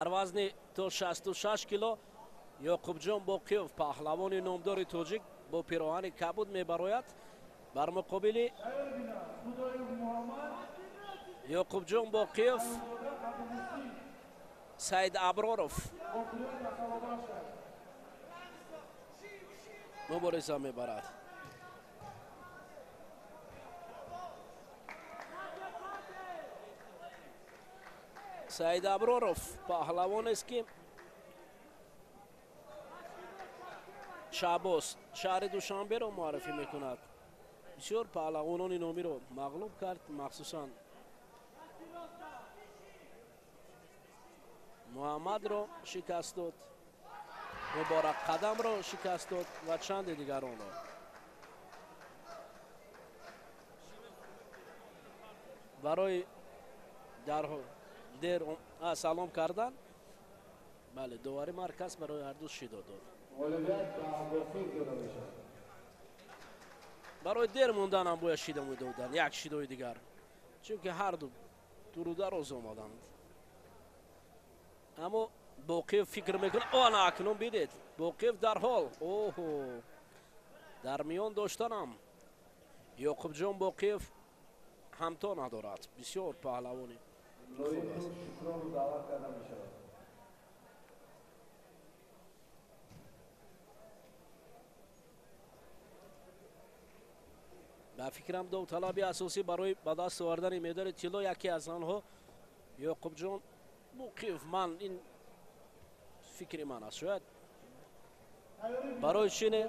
Дар вазни то 66 кило Ёқубҷон Боқиев, паҳлавони номдори тоҷик, бо пироҳани кабуд мебарояд. Бар муқобили Ёқубҷон Боқиев Саид Аброров мубориза мебарад. Саид Аброров паҳлавонест, ки Шаҳбоз шаҳри Душанберо муаррифӣ мекунад. Бисёр паҳлавонони номиро мағлуб кард, махсусан Муҳаммадро шикаст дод, Муборак Қадамро шикаст дод ва чанде дигаронро. Барои дар дер салом кардан, бале, довари марказ барои ҳарду шидо дод. Барои дер монданам бояд шида медоданд, як шидои дигар, чунки ҳарду дурудароз омаданд. Аммо Боқиев фикр мекунад, ана акнун бидед, Боқиев дарҳол оҳо дар миён доштанам Ёқубҷон Боқиев ҳамто надорад, бисёр паҳлавони хуб аст. Ба фикрам, довталаби асосӣ барои ба даст овардани медали тилло яке аз онҳо Ёқубҷон Боқиев. Ман ин фикри ман аст, шояд барои чине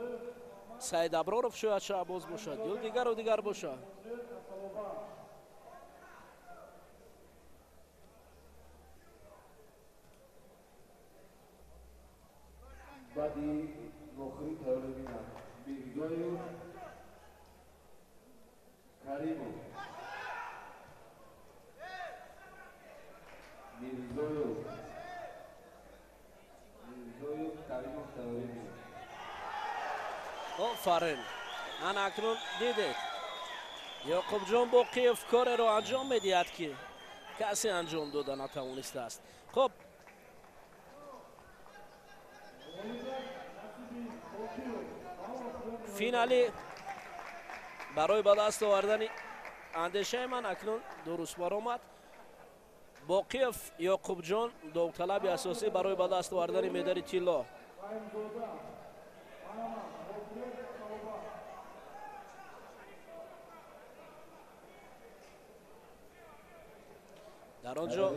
Саид Аброров шояд Шаҳбоз бошад ё дигару дигар бошад. Баъди охири тайёрӣ бинад Мирзоев Каримов, Мирзоев Каримов тайёрӣ бинад. Офарин, ана акнун дидед, Ёқубҷон Боқиев кореро анҷом медиҳад, ки касе анҷом дода натавонистааст. Хуб, финали барои ба даст овардани андешаи ман акнун дуруст баромад. Боқиев Ёқубҷон довталаби асосӣ барои ба даст овардани медали тилло. Дар он ҷо